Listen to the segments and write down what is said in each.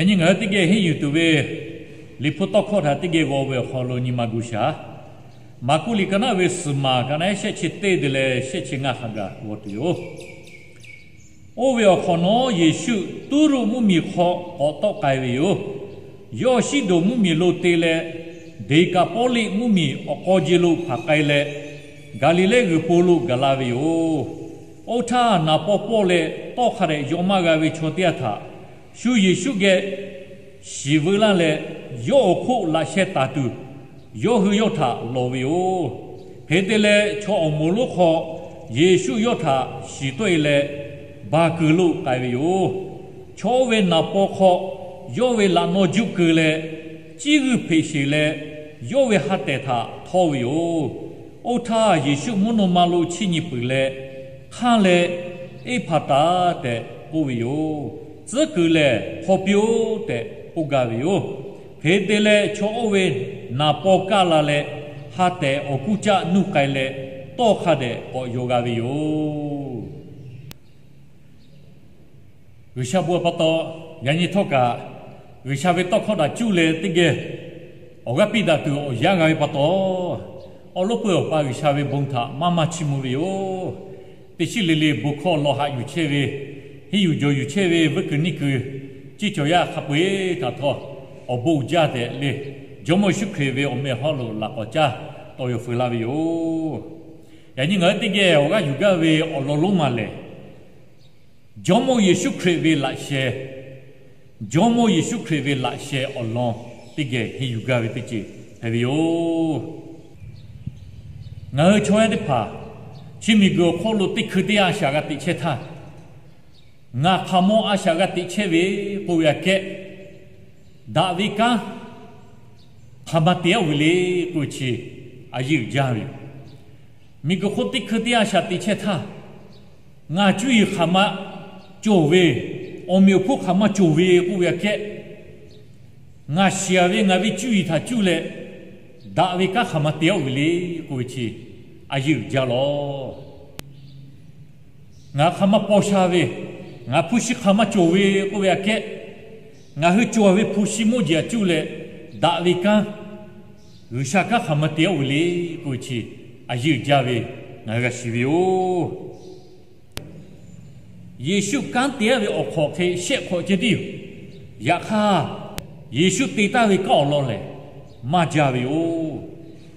Nyi ngaˬ hui teˇ geh henˇ yuˬ tuˬ ve Liꞈ hpu tawˇ hkawˇ htaꞈ teˇ geh g'aw ve awˬ hk'aw lo nyi ma gu shaˍ. Maˍkuˆ liꞈ ka naˆ ve suhˍ maˬ ka naˆ shehˆ chi teˇ deh leh shehˆ chi ngaˇ hk'a gaˬ g'aw tuˬ yoˬ. Oˇ ve awˬ hk'awꞈ nawˉ Yeˍsuˆ Tuˇruˆ mvuhˇmiˬ hk'aw k'awꞈ tawˆ k'ai ve yoˬ. Yawˇ Siˉdonˍ mvuhˇmiˬ lo te leh, Deˍkaˍpawˇliˆ mvuhˇmiˬ awˬ k'aw je lo hpanˍ k'ai leh, Gaˍliˍlehˇ g'uiˬ po lo gaˬ la ve yoˬ. Oˇ htaˇ, naˍ paw pawˆ leh tawˇ hk'a dehꞈ yaw maˇ g'a ve chaw teˇ g'aˇ htaꞈ shu Yeˍsuˆ geh shiˍ veu laˇ leh, yawˇ awˬ hk'oˆ laꞈ sheh taˍ tuˬ, yawˇ hui yawˇ htaꞈ lawˬ ve yoˬ. Hk'e te leh, chaw awˬ moˍ lonˉ hk'aw Yeˍsuˆ yawˇ htaꞈ shiˍ tawˆ e leh, baˬ kuiˬ lo k'ai ve yoˬ. Chaw oˇ ve naˍ paw hk'aw yawˇ ve laꞈ naw juˆ keu leh, ciˇ g'uiˇ hpeꞈ sheˬ leh, yawˇ ve ha tehˬ htaꞈ htawˇ ve yoˬ. Oˇ htaˇ, Yeˍsuˆ mvuhˇ naw ma lo chiˇ nyi peuˬ leh hk'anˇ leh, Eˇhpaˍtaˍ tehꞈ k'oˆ ve yoˬ. Tcuhˉ kuiˬ lehˬ, Hpaw piˇ-oˆ tehꞈ k'oˆ gaˇ ve yoˬ. Hk'e te leh, chaw oˇ ve naˍ paw kaˇ la leh, ha tehˬ awˬ kuˇ caˆ nuˇ k'ai leh, tawˇ hk'a dehꞈ k'awꞈ yaw g'a ve yoˬ. G'uiˬsha bon pa taw, yaꞈ nyi htawˇ kaꞈ G'uiˬsha ve tawˇ hkawˇ htaꞈ cuˇ leh teˇ geh awˬ g'aˇ piˇ daꞈ tuˬ awˬ yanˇ g'a ve pa taw, awˉ lawˉ peuˇ Awˬ pa G'uiˬsha ve bon htaꞈ maˇ maˇ chiˇ mvuh ve yoˬ. Teˇ shiˉ le le bon hkawˇ lawˬ haꞈ yuˬ chehˇ ve, henˇ yuˬ jawˬ yuˬ chehˇ ve vuiˇ kuiˬ niˇ kuiˬ, ceˇ cawˬ yaˇ hk'a peu-eˬ htaꞈ htawˇ, awˬ bon uiˍ jaˇ tehꞈ le, Jawˇmawˇ Yeˍsuˆ Hkriꞈ ve awˬ meh hawˉ lo laꞈ k'awꞈ caˇ tawˍ yaw feu laˇ ve yoˬ. Yaꞈ nyi ngaˬ hui teˇ geh awˬ g'aˇ yuˬ gaˇ ve awˬ lawn lonˉ ma lehˬ, Jawˇmawˇ Yeˍsuˆ Hkriꞈ ve laꞈ sheh, Jawˇmawˇ Yeˍsuˆ Hkriꞈ ve laꞈ sheh awˬ lawn teˇ geh henˇ yuˬ gaˇ ve teˇ ceuˬ hpehꞈ ve yoˬ. Ngaˬ hui chaw yaˇ teˇ hpaˍ chi miˬguiˬ awˬ hk'oˆ lo teˇ hkui teˇ yanˇ a shaꞈ g'a teꞈ chehˇ htaˇ, ngaˬ hk'aˬ mawˇ a shaꞈ g'a teꞈ chehˇ ve k'oˆ ve aꞈ kehˉ, daꞈ ve kanˉ hk'aˬ ma te-aˉ ve le k'oˆ ve chi a yeˇ uiˍ jaˇ ve yoˬ. Miˬguiˬ hk'oˆ teˇ hkui teˇ yanˇ a shaꞈ teꞈ chehˇ htaˇ, ngaˬ cuˇ yiˍ hk'aˬ ma cawˬ ve, awˬ meꞈ awˬ hponˇ hk'aˬ ma cawˬ ve k'oˆ ve aꞈ kehˉ, ngaˬ shiˍ-aˬ ve ngaˬ ve cuˇ yiˍ htaꞈ cuˇ leh, daꞈ ve kanˉ hk'aˬ ma te-aˉ ve le k'oˆ ve chi a yeˇ uiˍ jaˇ lawˬ. Ngaˬ hk'aˬ ma paw sha ve, ngaˬ hpu shi hk'aˬ ma cawˬ ve k'oˆ ve aꞈ kehˉ, ngaˬ hui cawˬ ve hpu shi mawˇ jeˬ aꞈ cuˇ leh, daꞈ ve kanˉ, G'uiˬsha kanˉ hk'aˬ ma te-aˉ ve le k'oˆ ve chi a yeˇ uiˍ jaˇ ve ngaˬ hui g'a shiˍ ve yoˬ. Yeˍsuˆ kanˉ te-aˉ ve awˬ hk'awꞈ hk'e shehˆ hk'awꞈ ceh tiˉ yoˬ. Yaꞈ hk'aˇ, Yeˍsuˆ te taˍ ve kanˉ awˬ lawn lehˬ, maˇ jaˇ ve yoˬ.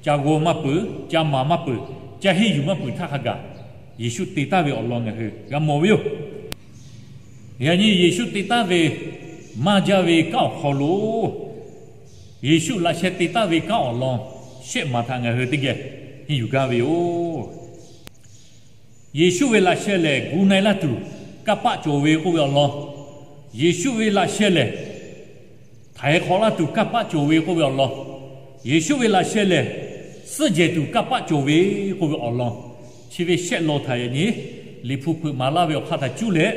Ca g'aw maˇ peuˬ, ca maˍ maˇ peuˬ, ca henˇ yuˬ maˇ peuˬ htaˇ hk'a gaˬ, Yeˍsuˆ te taˍ ve awˬ lawn ngaˬ hui g'a mawˬ ve yoˬ. Yaꞈ nyi Yeˍsuˆ te taˍ ve maˇ jaˇ ve kanˉ awˬ hk'aw lo, Yeˍsuˆ laꞈ sheh te taˍ ve kanˉ awˬ lawn shehˆ maˬ htaꞈ ngaˬ hui teˇ geh henˇ yuˬ gaˇ ve yoˬ. Yeˍsuˆ ve laꞈ sheh lehˬ, gu na-e laˇ tuˬ kanˇ paˆ cawˬ ve k'oˆ ve awˬ lawn, Yeˍsuˆ ve laꞈ sheh lehˬ, htaiˍ hk'awꞈ laˇ tuˬ kanˇ paˆ cawˬ ve k'oˆ ve awˬ lawn, Yeˍsuˆ ve laꞈ sheh lehˬ, suhˉ jehˬ tuˬ kanˇ paˆ cawˬ ve k'oˆ ve awˬ lawn, chi ve shehˆ lawn htaꞈ yaꞈ nyi Liꞈ hpu hpeuꞈ maˍ laˇ ve awˬ hk'aˇ htaꞈ cuˇ leh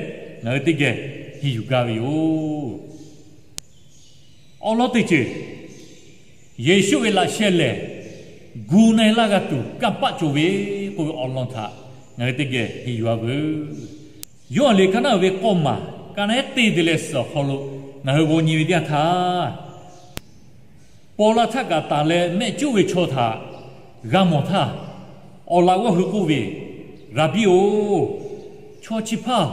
ngaˬ hui teˇ geh henˇ yuˬ gaˇ ve yoˬ. Awˉ lawˉ teˇ ceuˬ, Yeˍsuˆ ve laꞈ sheh lehˬ, gu na-e laˇ g'a tuˬ kanˇ paˆ cawˬ ve k'oˆ ve awˬ lawn htaꞈ ngaˬ hui teˇ geh henˇ yuˬ-a veuˬ. Yoˇhanˬ liꞈ ka naˆ ve k'awˇ maˬ ka naˆ ehˉ teˇ deh leh suhˍ awˬ hk'aw lo ngaˬ hui g'aw nyi ve teˇ yanˇ htaˇ, paw la htaˇ kaꞈ taˍ leh mehˆ cuˉ ve chaw htaꞈ g'a mawˬ htaˇ, awˬ laꞈ g'awˇ hui k'oˆ ve, Raˍbiˆ-oˬ, chaw chi hpaˇ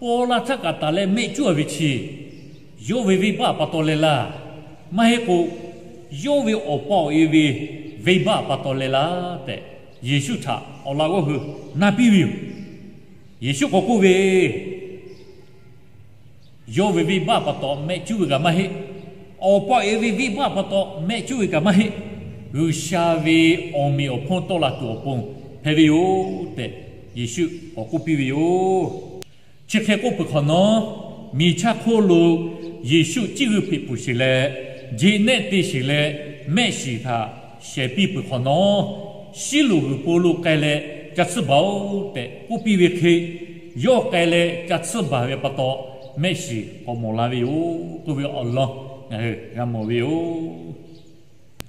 paw la htaˇ kaꞈ taˍ leh mehˆ cuˉ-a ve chi, yawˇ ve venˇbaˆ pa taw leh laˇ, maˇ heˆ k'o, yawˇ ve awˬ pa awˬ e ve venˇbaˆ pa taw leh laˇ tehꞈ, Yeˍsuˆ htaꞈ awˬ laꞈ g'awˇ hui na piˇ ve yoˬ. Yeˍsuˆ k'awꞈ k'oˆ ve, Yawˇ ve venˇbaˆ pa taw mehˆ cuˉ ve kaꞈ maˇ heˆ. Awˬ pa awˬ e ve venˇbaˆ pa taw mehˆ cuˉ ve kaꞈ maˇ heˆ. G'uiˬsha ve awˬ meꞈ awˬ hponˇ tawˆ la tuˬ awˬ pon hpehꞈ ve yoˬ tehꞈ, Yeˍsuˆ k'awꞈ k'oˆ piˇ ve yoˬ. Chi hk'e k'oˆ peuˬ hk'awꞈ nawˉ, miˬ chaˇ hk'oˆ lo Yeˍsuˆ ciˇ g'uiˇ hpeꞈ peuˬ sheˬ leh, jeꞈ nehˆ te sheˬ leh, mehˆ shiˍ htaꞈ shehˍ piˇ peuˬ hk'awꞈ nawˉ, Siˉloꞈ g'uiˬ po lo k'ai leh ca tsuhˇ baˬ-oˬ tehꞈ k'oˆ piˇ ve hk'e, yawˇ k'ai leh ca tsuhˇ baˬ ve pa taw, mehˆ shiˍ k'awꞈ mawˬ la ve yoˬ k'oˆ ve awˬ lawn ngaˬ hui g'a mawˬ ve yoˬ.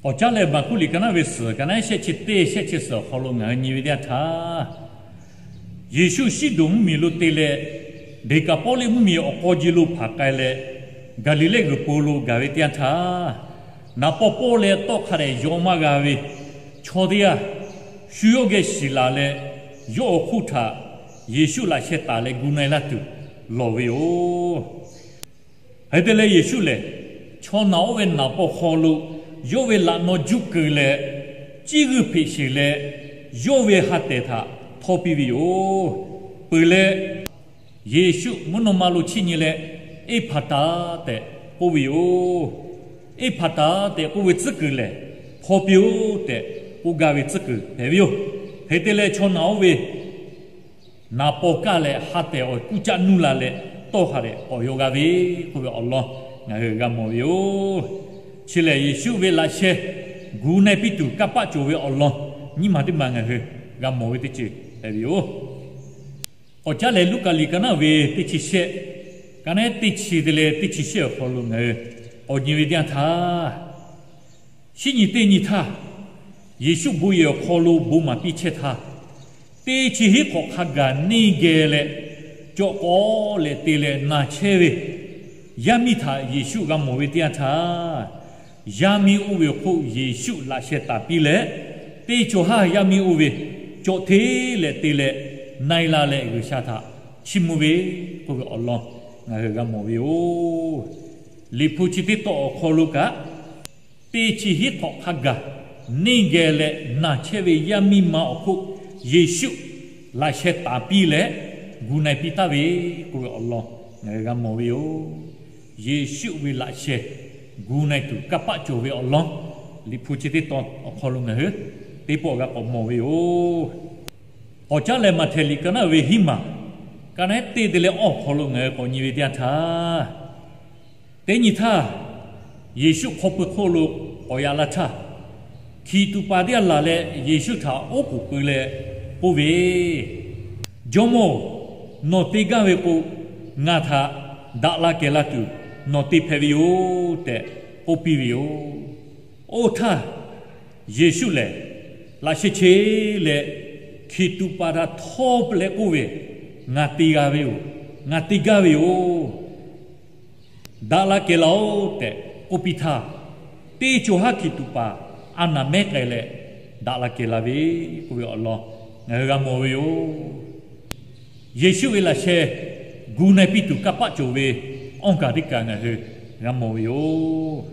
K'awꞈ caˉ leh, Maˍkuˆ liꞈ ka naˆ ve suhˍ ka naˆ shehˆ chi teˇ shehˆ chi suhˍ awˬ hk'aw lo ngaˬ hui nyi ve teˇ yanˇ htaˇ, Yeˍsuˆ Siˉdonˍ mvuhˇmiˬ lo te leh, Deˍkaˍpawˇliˆ mvuhˇmiˬ awˬ k'aw ji lo hpanˍ k'ai leh, Gaˍliˍlehˇ g'uiˬ po lo gaˬ ve teˇ yanˇ htaˇ, naˍ pawˆ pawˆ leh tawˆ hk'a dehꞈ yaw maˇ g'a ve chaw teˇ g'aˇ shu yawˇ geh shiˍ laˬ leh, yawˇ awˬ hk'oˆ htaꞈ Yeˍsuˆ laꞈ sheh taˍ leh gu na-e laˇ tuˬ lawˬ ve yoˬ. Hk'e te leh Yeˍsuˆ lehˬ, chaw naˬ oˇ ve naˍ pawˆ hk'aw lo yawˇ ve laꞈ naw juˇ keu leh, ciˇ g'uiˇ hpeꞈ sheˬ leh, yawˇ ve ha tehˬ htaꞈ hpaw piˇ ve yoˬ. Peuˬ leh, Yeˍsuˆ mvuhˇ naw ma lo chiˇ nyi leh, Eˇhpaˍtaˍ tehꞈ k'oˆ ve yoˬ. Eˇhpaˍtaˍ tehꞈ k'oˆ ve tcuhˉ kuiˬ lehˬ, Hpaw piˇ-oˆ tehꞈ k'oˆ gaˇ ve tcuhˉ kuiˬ hpehꞈ ve yoˬ. Hk'e te leh chaw naˬ oˇ ve naˍ pawˆ kaˇ leh ha tehˬ awˬ kuˇ caˆ nuˇ la leh, tawˆ hk'a dehꞈ k'awꞈ yaw g'a ve k'oˆ ve awˬ lawn ngaˬ hui g'a mawˬ ve yoˬ. Chi lehˬ, Yeˍsuˆ ve laꞈ sheh gu na-e piˇ tuˬ kanˇ paˆ cawˬ ve awˬ lawn nyiˇ maˬ teˇ maˬ ngaˬ hui g'a mawˬ ve teˇ ceuˬ hpehꞈ ve yoˬ. K'awꞈ caˉ leh Luˉkaꞈ liꞈ ka naˉ ve teˇ chi shehˆ, ka naˉ teˇ chi te leh teˇ chi shehˆ awˬ hk'aw lo ngaˬ hui k'awꞈ nyi ve teˇ yanˇ htaˇ, shinˉ nyi teˇ nyi htaˇ, Yeˍsuˆ bon yehˬ awˬ hk'aw lo bon maˍ piˇ chehˇ htaˇ, teˇ chi hiˉ hk'awꞈ hk'a gaˬ neˇ geh leh, cawꞈ k'aw leh te leh naˬ chehˇ ve yaˇ miˇ htaꞈ Yeˍsuˆ g'a mawˬ ve teˇ yanˇ htaˇ, yaˇ miˇ oˇ ve awˬ hk'oˆ Yeˍsuˆ laꞈ sheh taˍ piˇ leh, teˇ cawˬ haˉ yaˇ miˇ oˇ ve cawꞈ hteˇ leh te leh na-e la leh G'uiˬsha htaꞈ chiˇ mvuh ve k'oˆ ve awˬ lawn ngaˬ hui g'a mawˬ ve yoˬ. Liꞈ hpu chi teˇ tawˆ awˬ hk'aw lo kaꞈ, teˇ chi hiˉ hk'awꞈ hk'a gaˬ neˇ geh leh naˬ chehˇ ve yaˇ miˇ ma awˬ hk'oˆ Yeˍsuˆ laꞈ sheh taˍ piˇ leh gu na-e piˇ taˍ ve k'oˆ ve awˬ lawn ngaˬ hui g'a mawˬ ve yoˬ. Yeˍsuˆ ve laꞈ sheh gu na-e tuˬ kanˇ paˆ cawˬ ve awˬ lawn Liꞈ hpu chi teˇ tawˆ awˬ hk'aw lo ngaˬ hui teˇ pawˆ g'a k'awꞈ mawˬ ve yoˬ. K'awꞈ caˉ leh Maꞈhtehˍ liꞈ ka naˉ ve hiˉ maˬ, ka naˉ teˇ te leh awˇ awˬ hk'aw lo ngaˬ hui k'awꞈ nyi ve teˇ yanˇ htaˇ, teˇ nyi htaˇ, Yeˍsuˆ hk'aw pui hk'oˆ lo k'awꞈ yaꞈ la htaˇ, hkiˬ tuꞈ paˍ teˇ g'aˇ laˬ leh Yeˍsuˆ htaꞈ oˉ k'oˍ pui leh k'oˆ ve, Jawˇmawˇ-oˬ, nawˬ te gaˇ ve k'o, ngaˬ htaꞈ daꞈ la kehˬ la tuˬ nawˬ te hpehꞈ ve yoˬ tehꞈ k'oˆ piˇ ve yoˬ. Oˇ htaˇ, Yeˍsuˆ lehˬ laꞈ sheh che leh, hkiˬ tuꞈ paˍ htaꞈ htawˇ leh k'oˆ ve, Ngaˬ te g'a ve yoˬ. Ngaˬ te gaˇ ve yoˬ. Daꞈ la kehˬ la-oˬ tehꞈ k'oˆ piˇ htaˇ, teˇ cawˬ haˉ hkiˬ tuꞈ paˍ a naˍ mehˉ k'ai leh daꞈ la kehˬ la ve k'oˆ ve awˬ lawn ngaˬ hui g'a mawˬ ve yoˬ. Yeˍsuˆ ve laꞈ sheh gu na-e piˇ tuˬ kanˇ paˆ cawˬ ve awˇ kaˬ teˇ kaˬ ngaˬ hui g'a mawˬ ve yoˬ.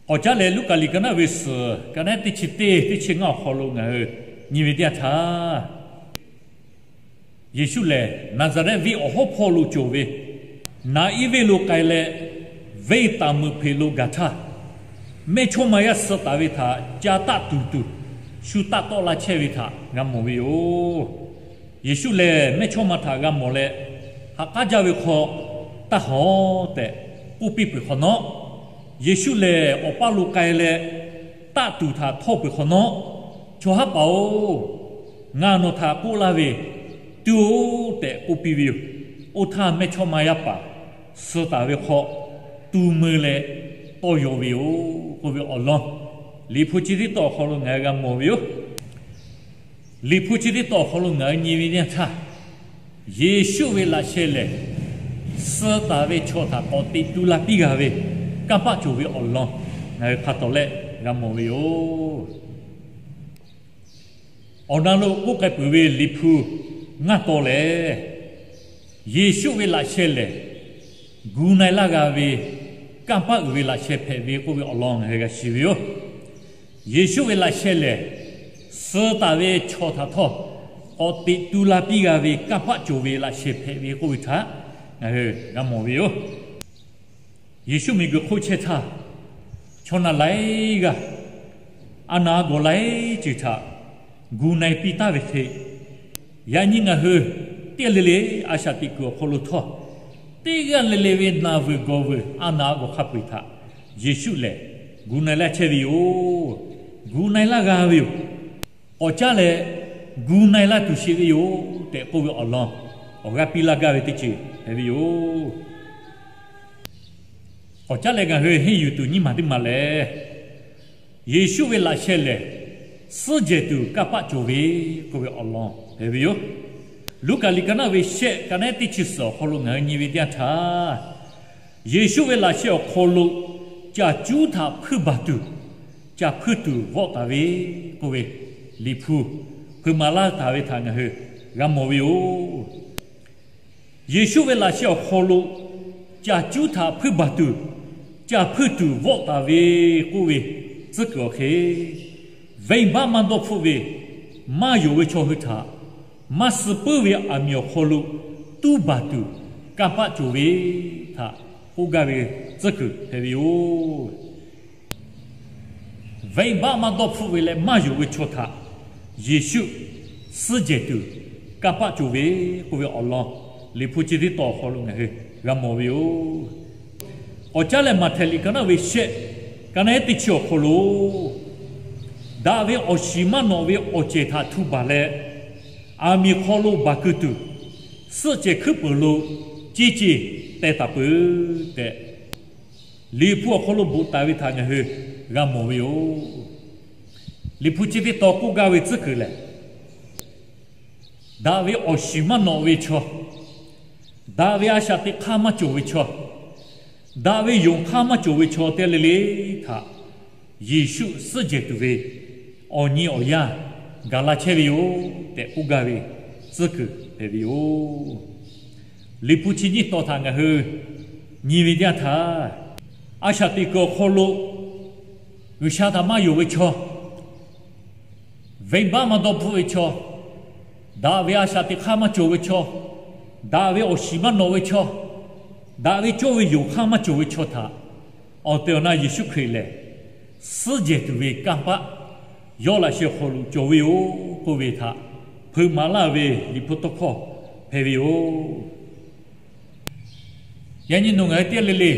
K'awꞈ caˉ leh Luˉkaꞈ liꞈ ka naˉ ve suhˍ ka naˉ teˇ chi teˇ teˇ chi ngaˇ awˬ hk'aw lo ngaˬ hui nyi ve teˇ yanˇ htaˇ, Yeˍsuˆ lehˬ Naˍzaˍrehˆ venˇ awˬ hawˉ hpawˇ lo cawˬ ve, Naˍiˉ venˇ lo k'ai leh, venˇ taˍ meuꞈ hpeꞈ lo gaˬ htaˇ, mehˇchawˇma yaˇ suh taˍ ve htaꞈ ca taˆ tuˬ tuˬ shu taˆ tawˆ laˇ chehˇ ve htaꞈ g'a mawˬ ve yoˬ. Yeˍsuˆ lehˬ mehˇchawˇma htaꞈ g'a mawˬ leh, Ha k'aˉ jaˇ ve hk'aw taˇ hawˬ tehꞈ k'oˆ piˇ peuˬ hk'awꞈ nawˉ, Yeˍsuˆ lehˬ awˬ paˇ lo k'ai leh taˆ tuˬ htaꞈ htawˇ peuˬ hk'awꞈ nawˉ, Chaw haˉ paˍ-oˬ, ngaˬ nawˬ htaꞈ k'oˆ laˇ ve, tuˬ-oˬ tehꞈ k'oˆ piˇ ve yoˬ. Oˇ htaˇ mehˇchawˇma yaˇ paˍ suh taˍ ve hk'aw tu mui leh tawˇ yaw ve yoˬ k'oˆ ve awˬ lawn Liꞈ hpu chi teˇ tawˆ awˬ hk'aw lo ngaˬ hui g'a mawˬ ve yoˬ. Liꞈ hpu chi teˇ tawˆ awˬ hk'aw lo ngaˬ hui nyi ve teˇ yanˇ htaˇ, Yeˍsuˆ ve laꞈ sheh lehˬ suh taˍ ve chaw htaꞈ k'awꞈ teꞈ tu la piˇ g'a ve kanˇ paˆ cawˬ ve awˬ lawn ngaˬ hui hk'a tawˍ lehˆ g'a mawˬ ve yoˬ. Awˬ na lo k'oˆ k'ai peuˬ ve Liꞈ hpu ngaˇ taw lehˬ, Yeˍsuˆ ve laꞈ sheh lehˬ gu na-e laˇ g'a ve kanˇ paˆ uiˍ ve laꞈ sheh hpehꞈ ve k'oˆ ve awˬ lawn ngaˬ hui g'a shiˍ ve yoˬ. Yeˍsuˆ ve laꞈ sheh lehˬ suh taˍ ve chaw htaꞈ htawˇ k'awꞈ teꞈ tu la piˇ g'a ve kanˇ paˆ cawˬ ve laꞈ sheh hpehꞈ ve k'oˆ ve htaꞈ ngaˬ hui g'a mawˬ ve yoˬ. Yeˍsuˆ miˬguiˬ hk'oˆ chehˇ htaˇ, chaw naˬ laiˉ g'aˇ a naˬ a gawˬ laiˉ ceuˬ htaꞈ gu na-e piˇ taˍ ve hk'e, yaꞈ nyi ngaˬ hui teˇ g'aˇ le le a shaꞈ teꞈ kuiˬ awˬ hk'aw lo htawˇ, teˇ g'aˇ le le ve naˬ vuiˬ gawˬ vuiˬ a naˬ a gawˬ hk'a peu-eˬ htaꞈ Yeˍsuˆ lehˬ gu na-e laˇ chehˇ ve yoˬ. Gu na-e laˇ g'a ve yoˬ. K'awꞈ caˉ leh gu na-e laˇ tuˬ sheˍ ve yoˬ tehꞈ k'oˆ ve awˬ lawn awˬ g'aˇ piˇ laˇ gaˇ ve teˇ ceuˬ hpehꞈ ve yoˬ. K'awꞈ caˉ leh ngaˬ hui henˇ yuˬ tuˬ nyiˇ maˬ teˇ maˬ lehˬ, Yeˍsuˆ ve laꞈ sheh lehˬ suhˉ jehˬ tuˬ kanˇ paˆ cawˬ ve k'oˆ ve awˬ lawn hpehꞈ ve yoˬ. Luˉkaꞈ liꞈ ka naˉ ve shehˆ ka naˉ teˇ chi suhˍ awˬ hk'aw lo ngaˬ hui nyi ve teˇ yanˇ htaˇ, Yeˍsuˆ ve laꞈ sheh awˬ hk'aw lo caˬ cuˉ htaꞈ hpuiˇ baˬ tuˬ, caˬ hpuiˇ tuˬ vawˆ taˍ ve k'oˆ ve, Liꞈ hpu hpeuꞈ maˍ laˇ taˍ ve htaꞈ ngaˬ hui g'a mawˬ ve yoˬ. Yeˍsuˆ ve laꞈ sheh awˬ hk'aw lo caˬ cuˉ htaꞈ hpuiˇ baˬ tuˬ, caˬ hpuiˇ tuˬ vawˆ taˍ ve k'oˆ ve tcuhˉ kuiˬ awˬ hk'e, venˇbaˆ maˇ dawˇ hpfuhˆ ve maˇ yonˍ ve chaw hui htaꞈ maˇ suh puiˉ ve aˬ miˍ awˬ hk'aw lo tuˉ baˬ tuˬ kanˇ paˆ cawˬ ve htaꞈ k'oˆ gaˇ ve tcuhˉ kuiˬ hpehꞈ ve yoˬ. Venˇbaˆ maˇ dawˇ hpfuhˆ ve leh maˇ yonˍ ve chaw htaꞈ Yeˍsuˆ suhˉ jehˬ tuˬ kanˇ paˆ cawˬ ve k'oˆ ve awˬ lawn Liꞈ hpu chi teˇ tawn awˬ hk'aw lo ngaˬ hui g'a mawˬ ve yoˬ. K'awꞈ caˉ leh Maꞈhtehˍ liꞈ ka naˉ ve shehˆ, ka naˉ ehˉ teˇ chi awˬ hk'aw lo, daꞈ ve awˬ shiˍ maˇ nawꞈ ve awˬ cehˬ htaꞈ htu baˬ leh, aˬ miˍ hk'aw lo baˬ keu tuˬ, suhˆ cehˬ hkuiˉ peuˬ lo ceˇ ceˇ teh taˍ peuˬ tehꞈ, Liꞈ hpu awˬ hk'aw lo bvuhꞈ taˍ ve htaꞈ ngaˬ hui g'a mawˬ ve yoˬ. Liꞈ hpu chi teˇ tawn k'oˆ gaˇ ve tcuhˉ kuiˬ lehˬ, daꞈ ve awˬ shiˍ maˇ nawꞈ ve chaw, daꞈ ve a shaꞈ teꞈ hk'aˇ maˇ cawˬ ve chaw, daꞈ ve yonˍ hk'aˇ maˇ cawˬ ve chaw teˇ g'aˇ le le htaꞈ Yeˍsuˆ suhˉ jehˬ tuˬ ve awˬ nyi awˬ yanˇ gaˬ la chehˇ ve yoˬ tehꞈ k'oˆ gaˇ ve tcuhˉ kuiˬ hpehꞈ ve yoˬ. Liꞈ hpu chi nyiˇ tawn htaꞈ ngaˬ hui nyi ve teˇ yanˇ htaˇ, a shaꞈ teꞈ kuiˬ awˬ hk'aw lo G'uiˬsha htaꞈ maˇ yonˍ ve chaw, venˇbaˆ maˇ dawˇ hpfuhˆ ve chaw, daꞈ ve a shaꞈ teꞈ hk'aˇ maˇ cawˬ ve chaw, daꞈ ve awˬ shiˍ maˇ nawꞈ ve chaw, daꞈ ve cawˇ ve yonˍ hk'aˇ maˇ cawˬ ve chaw htaꞈ awˬ tehˬ awˬ na Yeˍsuˆ Hkriꞈ lehˬ, suhˉ jehˬ tuˬ ve kanˇ paˆ yawˇ laꞈ sheh awˬ hk'aw lo cawˬ ve yoˬ k'oˆ ve htaꞈ hpeuꞈ maˍ laˇ ve Liꞈ hpu tawˇ hkawˇ hpehꞈ ve yoˬ. Yaꞈ nyi nawˬ ngaˬ hui teˇ g'aˇ le le,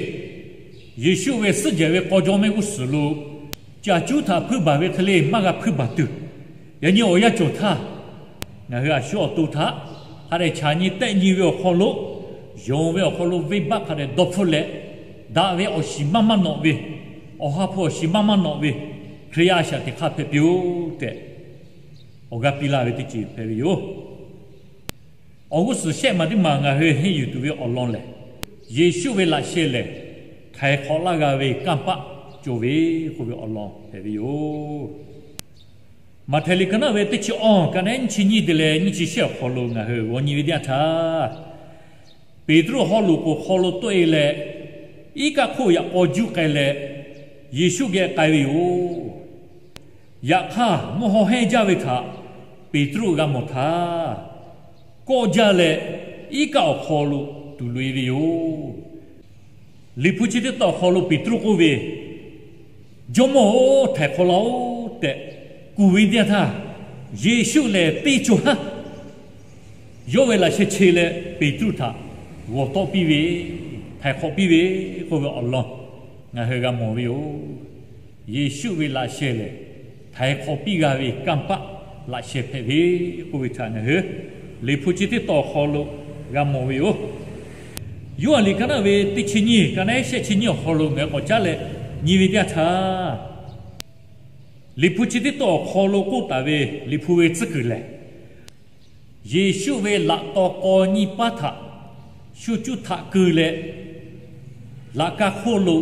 Yeˍsuˆ ve suhˉ jehˬ ve k'aw jawˇ mehˆ g'uˇ suhˍ lo caˬ cuˉ htaꞈ hpuiˇ baˬ ve hk'e le maˇ g'a hpuiˇ baˬ tuˬ, yaꞈ nyi awˬ yanˇ cawˬ htaˇ, ngaˬ hui a shu awˬ to htaꞈ hk'a dehꞈ chaꞈ nyi tehˆ nyi ve awˬ hk'aw lo, yonˍ ve awˬ hk'aw lo venˇbaˆ hk'a dehꞈ dawˇ hpfuhˆ leh, daꞈ ve awˬ shiˍ maˇ maˇ nawꞈ ve, awˬ ha hpu awˬ shiˍ maˇ maˇ nawꞈ ve Hkriꞈ yaˇ a shaꞈ teꞈ hk'aˇ hpehꞈ piˇ-oˆ tehꞈ, awˬ g'aˇ piˇ laˇ ve teˇ ceuˬ hpehꞈ ve yoˬ. Awˬ g'uˇ suhˍ shehˆ ma teˇ ma ngaˬ hui henˇ yuˬ tuˬ ve awˬ lawn lehˬ, Yeˍsuˆ ve laꞈ sheh lehˬ, htaiˍ hk'awꞈ laˇ g'a ve kanˇ paˆ cawˬ ve k'oˆ ve awˬ lawn hpehꞈ ve yoˬ. Maꞈhtehˍ liꞈ ka naˉ ve teˇ chi awˇ, ka naˉ ehˉ nyiˇ chi nyiˇ te leh nyiˇ chi shehˆ awˬ hk'aw lo ngaˬ hui g'awˬ nyi ve teˇ yanˇ htaˇ, Peˍtruˆ haw loꞈ k'oˍ hk'aw lo tawˆ-e leh, iˉ kaˆ hk'oˆ yaꞈ k'aw juˇ k'ai leh, Yeˍsuˆ geh k'ai ve yoˬ. Yaꞈ hk'aˇ, mvuhˇ haw hehnˇ jaˇ ve htaꞈ Peˍtruˆ g'a mawˬ htaˇ, kawˆ jaˇ leh iˉ kaˆ awˬ hk'aw lo tuˬ loꞈ-e ve yoˬ. Liꞈ hpu chi teˇ tawn awˬ hk'aw lo Peˍtruˆ k'oˆ ve, Jawˇmawˇ-oˬ, htaiˍ hk'awꞈ laˇ-oˆ tehꞈ kuˬ ve teˇ yanˇ htaˇ, Yeˍsuˆ lehˬ teˇ cawˬ haˉ yawˇ ve laꞈ sheh che leh Peˍtruˆ htaꞈ g'awˬ tawˆ piˇ ve, htaiˍ hk'awꞈ piˇ ve k'oˆ ve awˬ lawn ngaˬ hui g'a mawˬ ve yoˬ. Yeˍsuˆ ve laꞈ sheh lehˬ, htaiˍ hk'awꞈ piˇ g'a ve kanˇ paˆ laꞈ sheh hpehꞈ ve k'oˆ ve htaꞈ ngaˬ hui Liꞈ hpu chi teˇ tawn awˬ hk'aw lo g'a mawˬ ve yoˬ. Yoˇhanˬ liꞈ ka naˉ ve teˇ chi nyiˇ, ka naˉ ehˉ shehˆ chi nyiˇ awˬ hk'aw lo ngaˬ hui k'awꞈ caˉ leh nyi ve teˇ yanˇ htaˇ, Liꞈ hpu chi teˇ tawn awˬ hk'aw lo k'oˆ taˍ ve Liꞈ hpu ve tcuhˉ kuiˬ lehˬ, Yeˍsuˆ ve laꞈ taw k'aw nyiˇ paˉ htaꞈ shu cuˇ htaꞈ keu leh, laꞈ ka hk'oˆ lo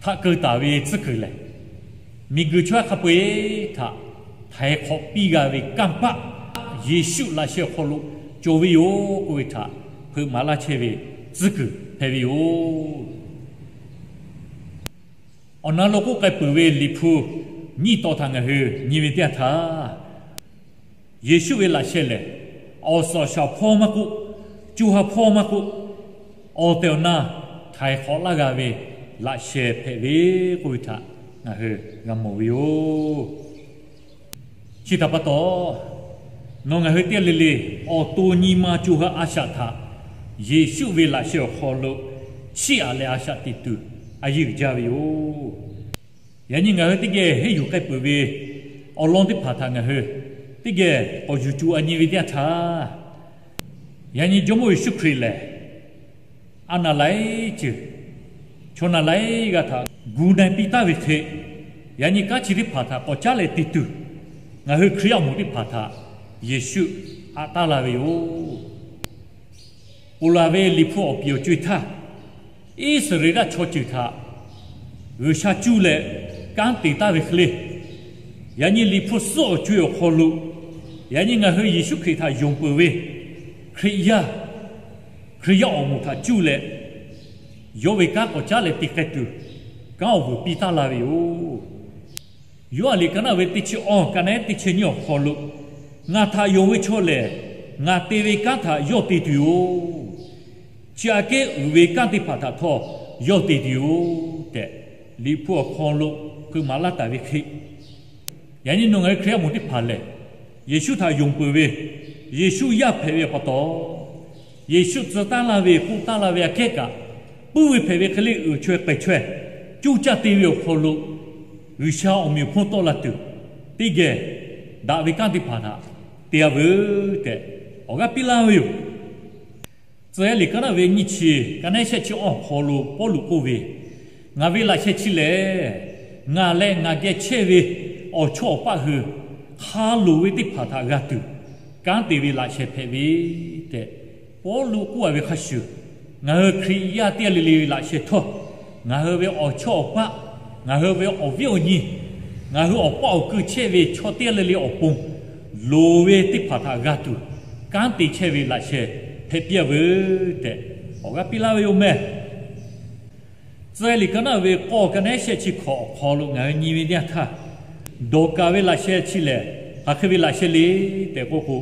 htaꞈ keu taˍ ve tcuhˉ kuiˬ lehˬ, miˬguiˬ chaw yaˇ hk'a peu-eˬ htaꞈ htaiˍ hk'awꞈ piˇ g'a ve kanˇ paˆ Yeˍsuˆ laꞈ sheh awˬ hk'aw lo cawˬ ve yoˬ k'oˆ ve htaꞈ hpeuꞈ maˍ laˇ chehˇ ve tcuhˉ kuiˬ hpehꞈ ve yoˬ. Awˬ na lo k'oˆ k'ai peuˬ ve Liꞈ hpu nyiˇ tawn htaꞈ ngaˬ hui nyi ve teˇ yanˇ htaˇ, Yeˍsuˆ ve laꞈ sheh lehˬ, awˬ suhˍ awˬ shaˍ hpawˇ maˇ k'oˆ, co ha hpawˇ maˇ k'oˆ, awˬ tehˬ awˬ na htaiˍ hk'awꞈ laˇ g'a ve laꞈ sheh hpehꞈ ve k'oˆ ve htaꞈ ngaˬ hui g'a mawˬ ve yoˬ. Chi htaꞈ pa taw, nawˬ ngaˬ hui teˇ g'aˇ le le awˬ to nyi ma co ha a shaꞈ htaꞈ Yeˍsuˆ ve laꞈ sheh awˬ hk'aw lo chiˇ aꞈ leh a shaꞈ teꞈ tuˬ a yeˇ uiˍ jaˇ ve yoˬ. Yaꞈ nyi ngaˬ hui teˇ geh henˇ yuˬ k'ai peuˬ ve awˬ lawn teˇ hpaˍ htaꞈ ngaˬ hui teˇ geh k'awꞈ yuˬ co a nyi ve teˇ yanˇ htaˇ, yaꞈ nyi Jawˇmawˇ Yeˍsuˆ Hkriꞈ lehˬ, a naˬ laiˉ ceuˬ, chaw naˬ laiˉ g'aˇ htaꞈ gu na piˇ taˍ ve hk'e, yaꞈ nyi kanˉ chi teˇ hpaˍ htaꞈ k'awꞈ caˉ leh te tuˬ, ngaˬ hui Hkriꞈ yaˇ awˬ moˍ teˇ hpaˍ htaꞈ Yeˍsuˆ aꞈ taˍ laˇ ve yoˬ. Ponˬ laˬ ve Liꞈ hpu awˬ piˍ awˬ co-e htaˇ, Iˉsaˍreˍlaˆ chaw ceuˬ htaꞈ G'uiˬsha cuˇ leh kanˉ te taˍ ve hk'e le, yaꞈ nyi Liꞈ hpu suhˉ awˬ co-e awˬ hk'aw lo, yaꞈ nyi ngaˬ hui Yeˍsuˆ Hkriꞈ htaꞈ yonˍ peuˬ ve Hkriꞈ yaˇ, Hkriꞈ yaˇ awˬ moˍ htaꞈ cuˇ leh, yawˇ ve kanˉ k'awꞈ caˉ leh te k'ai tuˬ, kanˉ awˬ vuiˬ piˇ taˍ la ve yoˬ. Yoˇhanˬ liꞈ ka naˆ ve teˇ chi awˇ, ka naˆ teˇ chi nyiˇ awˬ hk'aw lo, Ngaˬ htaꞈ yonˍ ve chaw lehˬ, ngaˬ te ve kanˉ htaꞈ yawˇ te tuˬ yoˬ. Chi aꞈ kehˉ uiˍ ve kanˉ teˇ hpaˍ htaꞈ htawˇ yawˇ te tuˬ yoˬ tehꞈ, Liꞈ hpu awˬ hk'aw lo hpeuꞈ maˍ laˇ taˍ ve hk'e, yaꞈ nyi nawˬ ngaˬ hui Hkriꞈ yaˇ awˬ moˍ teˇ hpaˍ lehˬ, Yeˍsuˆ htaꞈ yonˍ peuˬ ve, Yeˍsuˆ yaˇ hpehꞈ ve pa taw, Yeˍsuˆ tcuh taˍ laˇ ve, k'oˆ taˍ laˇ ve aꞈ kehˉ kaꞈ, puiˉ ve hpehꞈ ve hk'e le uiˍ chaweh k'ai chaweh, cuˇ caˇ te ve awˬ hk'aw lo, G'uiˬsha awˬ meꞈ awˬ hponˇ tawˆ la tuˬ, teˇ geh daꞈ ve kanˉ teˇ hpaˍ htaꞈ te-a veuˬ tehꞈ awˬ g'aˇ piˇ laˇ ve yoˬ. Tcuh yaˇ liꞈ ka naˆ ve nyiˇ chi, ka naˆ shehˆ chi awˇ awˬ hk'aw lo Pawˇluꞈ k'oˆ ve, Ngaˬ ve laꞈ sheh chi lehˬ, ngaˬ leh ngaˬ geh chehˇ ve awˬ chawˇ awˬ paˆ hui hk'a loˍ ve teˇ hpaˍ htaꞈ g'a tuˬ, kanˉ te ve laꞈ sheh hpehꞈ ve tehꞈ, Pawˇluꞈ k'oˆ a ve hk'a shuˍ, ngaˬ hui Hkriꞈ yaˇ teˇ g'aˇ le le ve laꞈ sheh htawˇ, ngaˬ hui ve awˬ chawˇ awˬ paˆ, ngaˬ hui ve awˬ viˉ awˬ nyi, ngaˬ hui awˬ paˆ awˬ kui chehˇ ve chaw teˇ g'aˇ le le awˬ pon, loˍ ve teˇ hpaˍ htaꞈ g'a tuˬ, kanˉ te chehˇ ve laꞈ sheh hpehꞈ piˇ-a veuˬ tehꞈ, awˬ g'aˇ piˇ laˇ ve yoˬ meh. Tcuh yaˇ liꞈ ka naˆ ve k'awˇ, ka naˆ shehˆ chi hkawꞈ awˬ hk'aw lo ngaˬ hui nyi ve teˇ yanˇ htaˇ, Dawˍkaˍ ve laꞈ sheh chi lehˬ, hk'aˬ hk'e ve laꞈ sheh le tehꞈ k'oˆ k'o,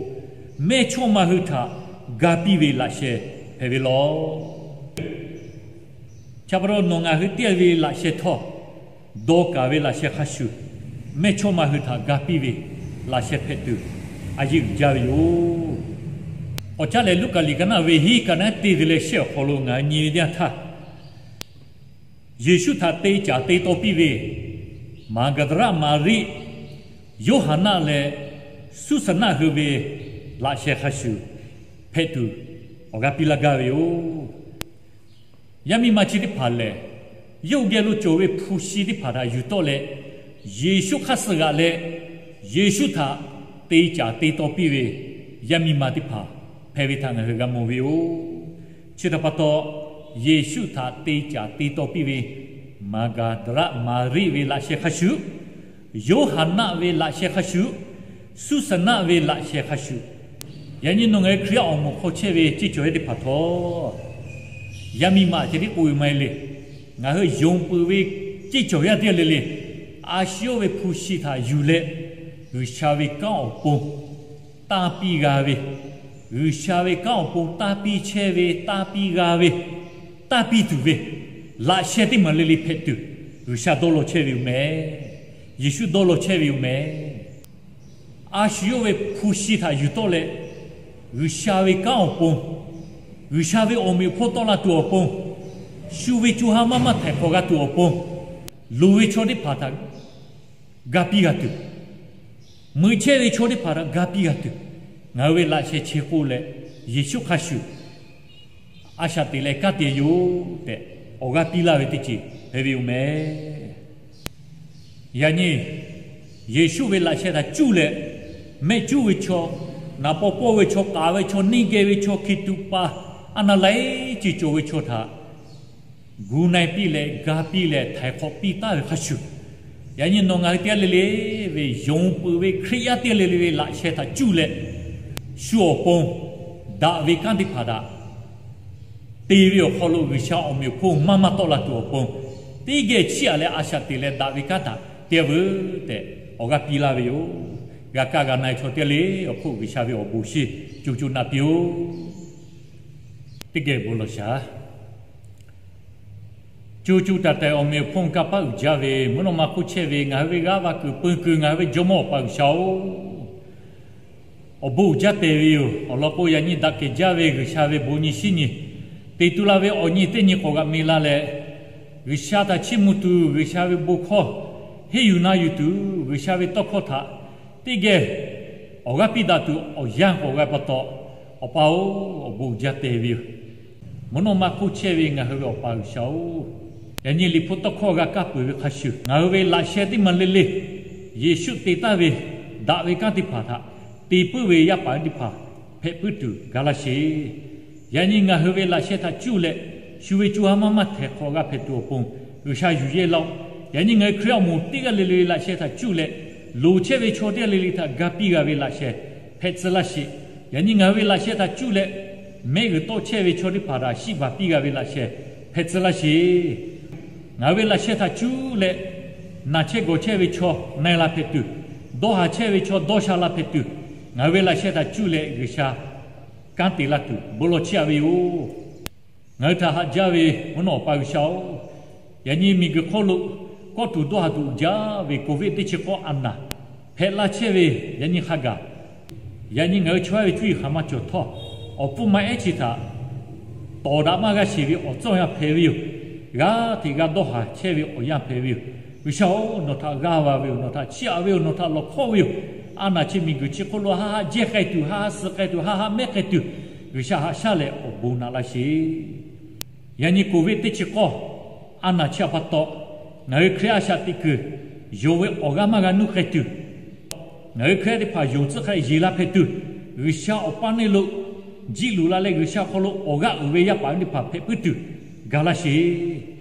mehˇchawˇma hui htaꞈ ga piˇ ve laꞈ sheh hpehꞈ ve law. Chi pa taw nawˬ ngaˬ hui teˇ g'aˇ ve laꞈ sheh htawˇ, dawˇ kaˍ ve laꞈ sheh hk'a shuˍ, mehˇchawˇma hui htaꞈ ga piˇ ve laꞈ sheh hpehꞈ tuˬ, a yeˇ uiˍ jaˇ ve yoˬ. Awˬ caˉ lehˬ, Luˉkaꞈ liꞈ ka naˆ ve hiˉ, ka naˆ teˇ ve leh shehˆ awˬ hk'aw lo ngaˬ hui nyi ve teˇ yanˇ htaˇ, Yeˍsuˆ htaꞈ te caˍ te taw piˇ ve Maˍgaˍdaˍraˆ Maˍriˆ, Yoˇhanˍnaˆ leh Suˉsaˍnaˆ hui ve laꞈ sheh hk'a shuˍ hpehꞈ tuˬ, awˬ g'aˇ piˇ laˇ gaˇ ve yoˬ. Yaˇ miˇ ma chi teˇ hpaˍ lehˬ, yawˇ hui geh lo cawˬ ve hpu shi teˇ hpaˍ htaꞈ yuˬ tawˆ leh, Yeˍsuˆ hk'aˇ suh g'aꞈ leh, Yeˍsuˆ htaꞈ te caˍ te taw piˇ ve yaˇ miˇ ma teˇ hpaˍ hpehꞈ ve htaꞈ ngaˬ hui g'a mawˬ ve yoˬ. Chi htaꞈ pa taw, Yeˍsuˆ htaꞈ te caˍ te taw piˇ ve Maˍgaˍdaˍraˆ Maˍriˆ ve laꞈ sheh hk'a shuˍ, Yoˇhanˍnaˆ ve laꞈ sheh hk'a shuˍ, Suˉsaˍnaˆ ve laꞈ sheh hk'a shuˍ, yaꞈ nyi nawˬ ngaˬ hui Hkriꞈ yaˇ awˬ moˍ hk'aw chehˇ ve ceˇ cawˬ yaˇ teˇ hpaˍ htawˇ, yaˇ miˇ ma ceh tiˉ k'oˆ ve maˇ heˆ le. Ngaˬ hui yonˍ peuˬ ve ceˇ cawˬ yaˇ teˇ g'aˇ le le, a shu yawˇ ve hpu shi htaꞈ yuˬ leh, G'uiˬsha ve kanˉ awˬ pon tanˇ piˇ g'a ve, G'uiˬsha ve kanˉ awˬ pon tanˇ piˇ chehˇ ve, tanˇ piˇ g'a ve, tanˇ piˇ tuˬ ve laꞈ sheh teˇ maˬ le le hpehꞈ tuˬ, G'uiˬsha dawˇ law chehˇ ve yoˬ meh. Yeˍsuˆ dawˇ law chehˇ ve yoˬ meh. A shu yawˇ ve hpu shi htaꞈ yuˬ tawˆ leh, G'uiˬsha ve kanˉ awˬ pon, G'uiˬsha ve awˬ meꞈ awˬ hponˇ tawˆ la tuˬ awˬ pon, shu ve co ha maˇ maˇ htaiˍ hk'awꞈ g'a tuˬ awˬ pon, loˍ ve chaw teˇ hpaˍ htaꞈ ga piˇ g'a tuˬ, mui chehˇ ve chaw teˇ hpaˍ htaꞈ ga piˇ g'a tuˬ, ngaˬ hui ve laꞈ sheh chi k'oˆ leh, Yeˍsuˆ hk'a shuˍ a shaꞈ teꞈ leh kanˉ te yoˬ tehꞈ, awˬ g'aˇ piˇ laˇ ve teˇ ceuˬ hpehꞈ ve yoˬ meh. Yaꞈ nyi Yeˍsuˆ ve laꞈ sheh htaꞈ cuˇ leh, mehˆ cuˉ ve chaw, naˍ paw pawˇ ve chaw, k'aˍ ve chaw, neˇ geh ve chaw, hkiˬ tuꞈ paˍ, a naˍ laiˉ ceuˬ cawˬ ve chaw htaꞈ gu na-e piˇ leh, ga piˇ leh, htaiˍ hk'awꞈ piˇ taˍ ve hk'a shuˍ, yaꞈ nyi nawˬ ngaˬ hui teˇ g'aˇ le le ve yonˍ peuˬ ve Hkriꞈ yaˇ teˇ g'aˇ le le ve laꞈ sheh htaꞈ cuˇ leh, shu awˬ pon daꞈ ve kanˉ teˇ hpaˍ htaꞈ te ve awˬ hk'aw lo G'uiˬsha awˬ meꞈ awˬ hponˇ maˇ maˇ tawˆ la tuˬ awˬ pon, teˇ geh chiˇ aꞈ leh a shaꞈ teꞈ leh daꞈ ve kanˉ htaꞈ te veuˬ tehꞈ awˬ g'aˇ piˇ laˇ ve yoˬ. G'a kaˇ g'a na-e chaw teˇ g'aˇ le awˬ hk'oˆ G'uiˬsha ve awˬ bon shinˉ co co na piˇ-oˆ. Teˇ geh bon lawˬ shaˍ. Co co taiˍ taiˍ awˬ meꞈ awˬ hponˇ kanˇ paˆ uiˍ jaˇ ve mvuhˇ naw ma hk'oˆ chehˇ ve ngaˬ hui ve g'aˇ va kuiˬ peu kuiˬ ngaˬ hui ve Jawˇmawˇ Awˬ pa G'uiˬsha-oˬ, awˬ bon uiˍ jaˇ te ve yoˬ. Awˬ lawn k'o, yaꞈ nyi daꞈ kehˬ jaˇ ve G'uiˬsha ve bon nyi shinˉ nyi, teꞈ tu la ve awˬ nyi teˇ nyi k'awꞈ g'aꞈ me la leh, G'uiˬsha htaꞈ chiˇ mvuh tuˬ, G'uiˬsha ve bon hkawˇ henˇ yuˬ na yuˬ tuˬ, G'uiˬsha ve tawˇ hkawˇ htaꞈ teˇ geh awˬ g'aˇ piˇ daꞈ tuˬ awˬ yanˇ k'awꞈ g'a pa taw, Awˬ pa-oˬ, awˬ bon uiˍ jaˇ te ve yoˬ. Mvuhˇ naw ma hk'oˆ chehˇ ve ngaˬ hui ve Awˬ pa G'uiˬsha-oˬ, yaꞈ nyi Liꞈ hpu tawˇ hkawˇ g'a kaˇ peuˬ ve hk'a shuˍ, ngaˬ hui ve laꞈ sheh teˇ maˬ le le Yeˍsuˆ te taˍ ve daꞈ ve kanˉ teˇ hpaˍ htaꞈ te puiˉ ve yaˇ paˍ teˇ hpaˍ hpehꞈ puiˉ tuˬ ga laˇ sheˍ. Yaꞈ nyi ngaˬ hui ve laꞈ sheh htaꞈ cuˇ leh, shu ve co ha maˇ maˇ htehˍ hk'awꞈ g'a hpehꞈ tuˬ awˬ pon G'uiˬsha yuˬ yehˇ laˇ-oˆ. Yaꞈ nyi ngaˬ hui Hkriꞈ yaˇ awˬ moˍ teˇ g'aˇ le le laꞈ sheh htaꞈ cuˇ leh, loˍ chehˇ ve chaw teˇ g'aˇ le le htaꞈ ga piˇ g'a ve laꞈ sheh hpehꞈ tcuh laˇ sheˍ. Yaꞈ nyi ngaˬ hui ve laꞈ sheh htaꞈ cuˇ leh, mehˆ g'uiˬ tawˆ chehˇ ve chaw teˇ hpaˍ htaꞈ shiˆ baˬ piˇ g'a ve laꞈ sheh hpehꞈ tcuh laˇ sheˍ. Ngaˬ hui ve laꞈ sheh htaꞈ cuˇ leh, naˬ chehˇ gawˬ chehˇ ve chaw na-e la hpehꞈ tuˬ, dawˇ haˍ chehˇ ve chaw dawˇ sha la hpehꞈ tuˬ, ngaˬ hui ve laꞈ sheh htaꞈ cuˇ leh G'uiˬsha kanˉ te laˇ tuˬ bon lawˬ chiˇ aꞈ ve yoˬ. Ngaˬ hui htaꞈ haꞈ jaˇ ve mvuhˇ naw Awˬ pa G'uiˬsha-oˬ, yaꞈ nyi miˬguiˬ hk'oˆ lo kawˆ tuˬ dawˇ haˍ tuˬ uiˍ jaˇ ve Covid teˇ chi k'awˇ a naˍ hpehꞈ laˇ chehˇ ve yaꞈ nyi hk'a gaˬ, yaꞈ nyi ngaˬ hui chaw yaˇ ve cuˇ yiˍ hk'aˬ maˇ cawˬ htawˇ, awˬ pfuhˇ ma ehˉ chi htaꞈ tawˍ daꞈ maˇ g'a sheˍ ve awˬ tcuhˇ awˬ yanˇ hpehꞈ ve yoˬ. G'aˇ hteꞈ g'a dawˇ haˍ chehˇ ve awˬ yanˇ hpehꞈ ve yoˬ. G'uiˬsha-oˬ, nawˬ htaꞈ g'aˇ va ve yoˬ. Nawˬ htaꞈ chiˇ aꞈ ve yoˬ. Nawˬ htaꞈ lawˬ hkawˇ ve yoˬ. A naˍ chi miˬguiˬ chi hk'oˆ lo haˆ haˆ jehˇ k'ai tuˬ, haˆ haˆ suh k'ai tuˬ, haˆ haˆ mehˉ k'ai tuˬ, G'uiˬsha haꞈ shaˉ leh awˬ bon naꞈ laˇ sheˍ. Yaꞈ nyi Covid teˇ chi k'awˇ a naˍ chi htaꞈ pa taw, ngaˬ hui Hkriꞈ yaˇ a shaꞈ teꞈ kuiˬ yonˍ ve awˬ g'aˇ maˇ g'a nuˇ k'ai tuˬ, ngaˬ hui Hkriꞈ yaˇ teˇ hpaˍ yonˍ tcuhˉ hk'a dehꞈ yeˬ la hpehꞈ tuˬ, G'uiˬsha awˬ paˇ neˇ lo jiˆ luˬ la leh G'uiˬsha hk'aw lo awˬ g'aˇ uiˍ ve yaˇ paˍ teˇ hpaˍ hpehꞈ puiˉ tuˬ gaˬ laˇ sheˍ.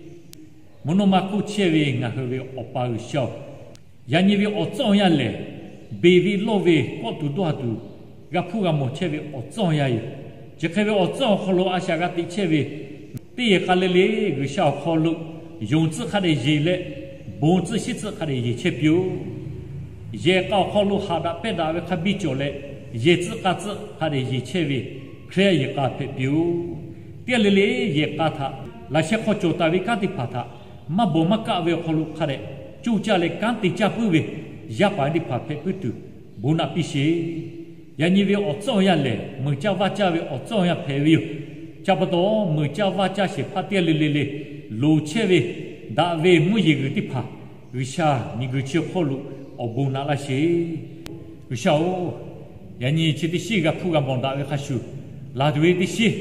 Mvuhˇ naw ma hk'oˆ chehˇ ve ngaˬ hui ve Awˬ pa G'uiˬsha-oˬ, yaꞈ nyi ve awˬ tcuhˇ awˬ yanˇ lehˬ, beˬ ve lawˇ ve kawˆ tuˬ dawˇ haˍ tuˬ g'a hpuˇ g'a mawˬ chehˇ ve awˬ tcuhˇ awˬ yanˇ yoˬ. Chi hk'e ve awˬ tcuhˇ awˬ hk'aw lo a shaꞈ g'a teꞈ chehˇ ve teˇ yehˬ k'a le le G'uiˬsha awˬ hk'aw lo yonˍ tcuhˉ hk'a dehꞈ yeˬ leh, bon tcuhˉ shiˉ tcuhˉ hk'a dehꞈ yeˬ chehˇ piˇ-oˆ. Yehˬ k'a awˬ hk'aw lo haꞈ daꞈ pehˇ daꞈ ve hk'a biˇ cawˬ leh, yehˬ tcuhˉ k'a tcuhˉ hk'a dehꞈ yeˬ chehˇ ve Hkriꞈ yaˇ yehˬ k'a hpehꞈ piˇ-oˆ. Teˇ g'aˇ le le yehˬ k'a htaꞈ laꞈ sheh hk'aw cawˬ taˍ ve kanˉ teˇ hpaˍ htaꞈ maˇ bawˬ maˇ kaˆ ve awˬ hk'aw lo hk'a dehꞈ coˇ caˇ leh kanˉ te caˇ puiˉ ve yaˇ paˍ teˇ hpaˍ hpehꞈ puiˉ tuˬ bon naꞈ piˇ sheˍ. Yaꞈ nyi ve awˬ tcuhˇ awˬ yanˇ lehˬ, meuˬ caˇ vaˇ caˇ ve awˬ tcuhˇ awˬ yanˇ hpehꞈ ve yoˬ. Chi pa taw, meuˬ caˇ vaˇ caˇ shehˍ hpaˇ teˇ g'aˇ le le le loˍ chehˇ ve daꞈ ve mvuhˇ yeˬ g'uiˬ teˇ hpaˍ G'uiˬsha miˬguiˬ chi hk'oˆ lo awˬ bon naꞈ laˇ sheˍ. G'uiˬsha-oˬ, yaꞈ nyi chi teˇ shiˉ g'a hpuˇ g'a mawˬ daꞈ ve hk'a shuˍ, laˬ tuˬ ve teˇ shiˉ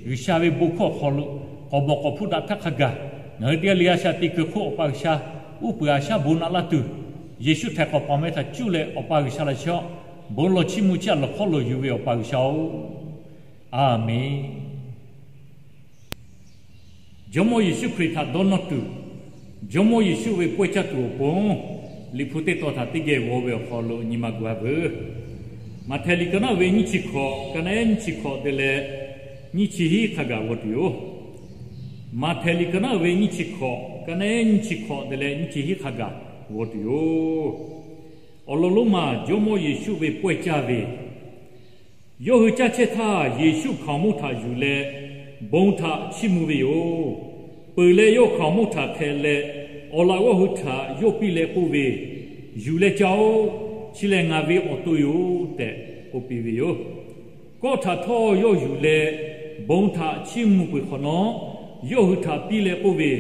G'uiˬsha ve bon hkawˇ awˬ hk'aw lo k'awꞈ mawˬ k'awꞈ hpuˇ daꞈ htaˇ hk'a gaˬ, ngaˬ hui teˇ g'aˇ le g'aˇ shaꞈ teꞈ kuiˬ hk'oˆ Awˬ pa G'uiˬsha uˉ peunˍ a shaˉ bon naꞈ laˇ tuˬ, Yeˍsuˆ htaiˍ hk'awꞈ paˍ meh htaꞈ cuˇ leh Awˬ pa G'uiˬsha laꞈ sheh bon lawˬ chiˇ mvuh chiˇ aꞈ lawˬ hkawˇ loˍ yuˬ ve Awˬ pa G'uiˬsha-oˬ, Aˍmenˍ. Jawˇmawˇ Yeˍsuˆ Hkriꞈ htaꞈ dawˇ nawˇ tuˬ, Jawˇmawˇ Yeˍsuˆ ve pawehˇ caˇ tuˬ awˬ pon, Liꞈ hpu teˇ tawn htaꞈ teˇ geh g'aw ve awˬ hk'aw lo nyi ma gu-a veuˬ. Maꞈhtehˍ liꞈ ka naˉ ve nyiˇ chi hkawꞈ, ka naˉ nyiˇ chi hkawꞈ te leh nyiˇ chi hiˉ hk'a gaˬ g'aw tuˬ yoˬ. Maꞈhtehˍ liꞈ ka naˉ ve nyiˇ chi hkawꞈ, ka naˉ nyiˇ chi hkawꞈ te leh nyiˇ chi hiˉ hk'a gaˬ g'aw tuˬ yoˬ. Awˬ lawn lonˉ maˬ Jawˇmawˇ Yeˍsuˆ ve pawehˇ caˇ ve, yawˇ hui caˇ chehˇ htaˇ Yeˍsuˆ hkaoˍmonˇ htaꞈ yuˬ leh bon htaꞈ chiˇ mvuh ve yoˬ. Peuˬ leh yawˇ hkaoˍmonˇ htaꞈ hpehꞈ leh, awˬ laꞈ g'awˇ hui htaꞈ yawˇ piˇ leh k'oˆ ve, Yuˬ leh caˇ-oˆ. Chi lehˬ ngaˬ ve awˬ to yoˬ tehꞈ k'oˆ piˇ ve yoˬ. Kawˆ htaꞈ htawˇ yawˇ yuˬ leh bon htaꞈ chiˇ mvuh peuˬ hk'awꞈ nawˉ, yawˇ hui htaꞈ piˇ leh k'oˆ ve,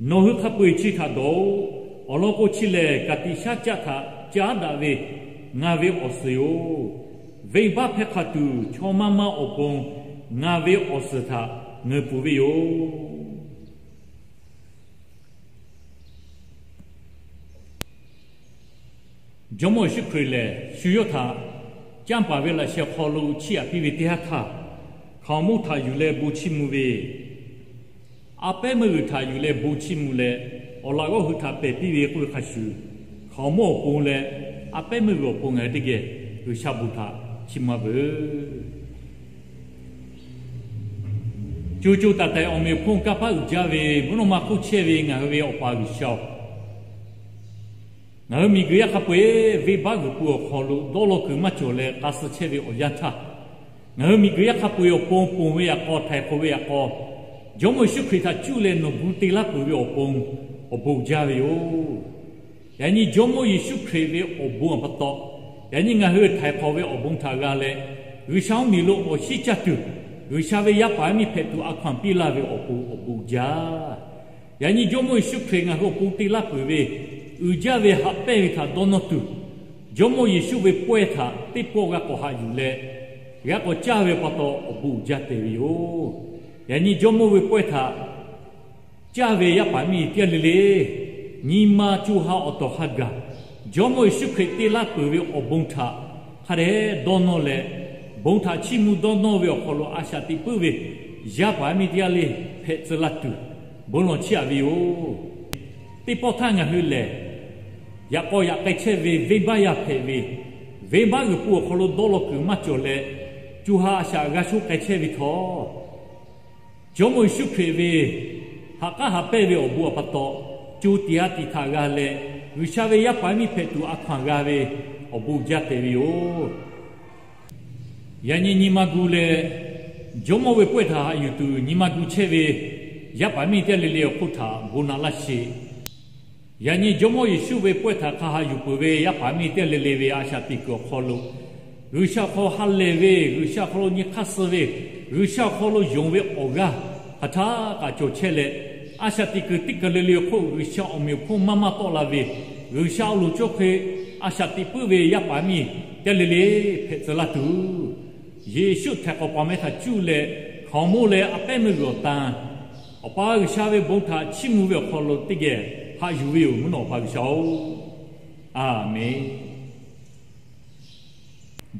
Nawˬ hui hk'a peu-eˬ chi htaꞈ dawˬ-oꞈ. Awˬ lawn k'o, chi lehˬ ka tiꞈ shaˉ caˆ htaꞈ caˉ daꞈ ve ngaˬ ve awˬ suhˍ yoˬ. Venˇbaˆ hpehˇ hk'a tuˬ, chaw maˇ maˇ awˬ pon ngaˬ ve awˬ suhˍ htaꞈ ngeuˍ pfuhˍ ve yoˬ. Jawˇmawˇ Yeˍsuˆ Hkriꞈ lehˬ, shu yawˇ htaꞈ canˇ paˍ ve laꞈ sheh hk'aw lo chiˇ aꞈ piˇ ve teˇ haˉ htaˇ, hkaoˍmonˇ htaꞈ yuˬ leh bon chiˇ mvuh ve, a pehˉ meuˇ g'uiˬ htaꞈ yuˬ leh bon chiˇ mvuh leh, awˬ laꞈ g'awˇ hui htaꞈ pehˬ piˇ ve k'oˆ ve hk'a shuˍ, hkaoˍmonˇ awˬ pon leh a pehˉ meuˇ g'uiˬ awˬ pon ngaˬ hui teˇ geh G'uiˬsha bon htaꞈ chiˇ mvuh-a veuˬ. Co co taiˍ taiˍ awˬ meꞈ awˬ hponˇ kanˇ paˆ uiˍ jaˇ ve mvuhˇ naw ma hk'oˆ chehˇ ve ngaˬ hui ve Awˬ pa G'uiˬsha-oˬ, ngaˬ hui miˬguiˬ yaˇ hk'a peu-eˬ venˇbaˆ g'uiˬ pui awˬ hk'aw lo dawˇ law kuiˬ maˇ cawˬ leh k'a suh chehˇ ve awˬ yanˇ htaˇ, ngaˬ hui miˬguiˬ yaˇ hk'a peu-eˬ awˬ pon ponˬ ve yaꞈ k'aw, htaiˍ hk'awꞈ ve yaꞈ k'aw, Jawˇmawˇ Yeˍsuˆ Hkriꞈ htaꞈ cuˇ leh nawˬ gu te laˇ peuˬ ve awˬ pon awˬ bon jaˇ ve yoˬ. Yaꞈ nyi Jawˇmawˇ Yeˍsuˆ Hkriꞈ ve awˬ bon awˬ pa taw, yaꞈ nyi ngaˬ hui htaiˍ hk'awꞈ ve awˬ bon htaꞈ g'a leh, G'uiˬsha mvuhˇmiˬ lo awˬ shinˉ caˇ tuˬ, G'uiˬsha ve yaˇ paˍ yaˇ miˇ hpehꞈ tuˬ a hkaw-anˬ piˇ laˇ ve awˬ pon awˬ bon jaˇ. Yaꞈ nyi Jawˇmawˇ Yeˍsuˆ Hkriꞈ ngaˬ hui awˬ pon te laˇ peuˬ ve uiˍ jaˇ ve haꞈ pehnˇ ve htaꞈ dawˇ nawˇ tuˬ, Jawˇmawˇ Yeˍsuˆ ve pawehˇ htaꞈ teˇ pawˆ g'a k'awꞈ haꞈ yuˬ leh, g'a k'awꞈ caˇ ve pa taw awˬ bon uiˍ jaˇ tehꞈ ve yoˬ. Yaꞈ nyi Jawˇmawˇ ve pawehˇ htaꞈ caˇ ve yaˇ paˍ miˇ teˇ g'aˇ le le, nyi ma co ha awˬ tawˍ hk'a gaˬ, Jawˇmawˇ Yeˍsuˆ Hkriꞈ te laˇ peuˬ ve awˬ bon htaꞈ hk'a dehꞈ dawˇ nawˇ leh, bon htaꞈ chiˇ mvuh dawˇ nawˇ ve awˬ hk'aw lo a shaꞈ teꞈ puiˉ ve yaˇ paˍ yaˇ miˇ teˇ g'aˇ le hpehꞈ tcuh laˇ tuˬ bon lawˬ chiˇ aꞈ ve yoˬ. Teˇ pawˆ htaˇ ngaˬ hui lehˬ, yaꞈ k'aw yaꞈ k'ai chehˇ ve venˇbaˆ yaˇ hpehꞈ ve, venˇbaˆ g'uiˬ pun awˬ hk'aw lo dawˇ law kuiˬ maˇ cawˬ leh, co ha a shaꞈ g'a sho k'ai chehˇ ve htawˇ, Jawˇmawˇ Yeˍsuˆ Hkriꞈ ve haꞈ k'aˉ haꞈ pehnˇ ve awˬ bon awˬ pa taw, co tiꞈ ha tiꞈ htaꞈ g'a leh, G'uiˬsha ve yaˇ paˍ yaˇ miˇ hpehꞈ tuˬ a hkaw anˬ g'a ve awˬ bon jaˇ tehꞈ ve yoˬ. Yaꞈ nyi nyi ma gu leh, Jawˇmawˇ ve pawehˇ htaꞈ haꞈ yuˬ tuˬ nyi ma gu chehˇ ve yaˇ paˍ yaˇ miˇ teˇ g'aˇ le le awˬ hk'oˆ htaꞈ bon naꞈ laˇ sheˍ. Yaꞈ nyi Jawˇmawˇ Yeˍsuˆ ve pawehˇ htaꞈ hk'a haꞈ yuˬ peuˬ ve yaˇ paˍ yaˇ miˇ teˇ g'aˇ le le ve a shaꞈ teꞈ kuiˬ awˬ hk'aw lo, G'uiˬsha awˬ hk'aw ha lehˬ ve, G'uiˬsha awˬ hk'aw lo nyi hk'aˇ suh ve, G'uiˬsha awˬ hk'aw lo yonˍ ve awˬ g'aˇ hk'aˬ htaˇ kaꞈ cawˬ chehˇ leh, a shaꞈ teꞈ kuiˬ teˇ kaˬ le le awˬ hk'oˆ G'uiˬsha awˬ meꞈ awˬ hponˇ maˇ maˇ tawˆ la ve, G'uiˬsha awˬ loˍ cawˇ hk'e a shaꞈ teꞈ puiˉ ve yaˇ paˍ yaˇ miˇ teˇ g'aˇ le le hpehꞈ tcuh laˇ tuˬ, Yeˍsuˆ htaiˍ hk'awꞈ paˍ meh htaꞈ cuˇ leh, hkaoˍmonˇ leh a pehˉ meuˇ g'uiˬ awˬ tan Awˬ pa G'uiˬsha ve bon htaꞈ chiˇ mvuh ve awˬ hk'aw lo teˇ geh haꞈ yuˬ ve yoˬ, mvuhˇ naw Awˬ pa G'uiˬsha-oˬ, Aˍmenˍ.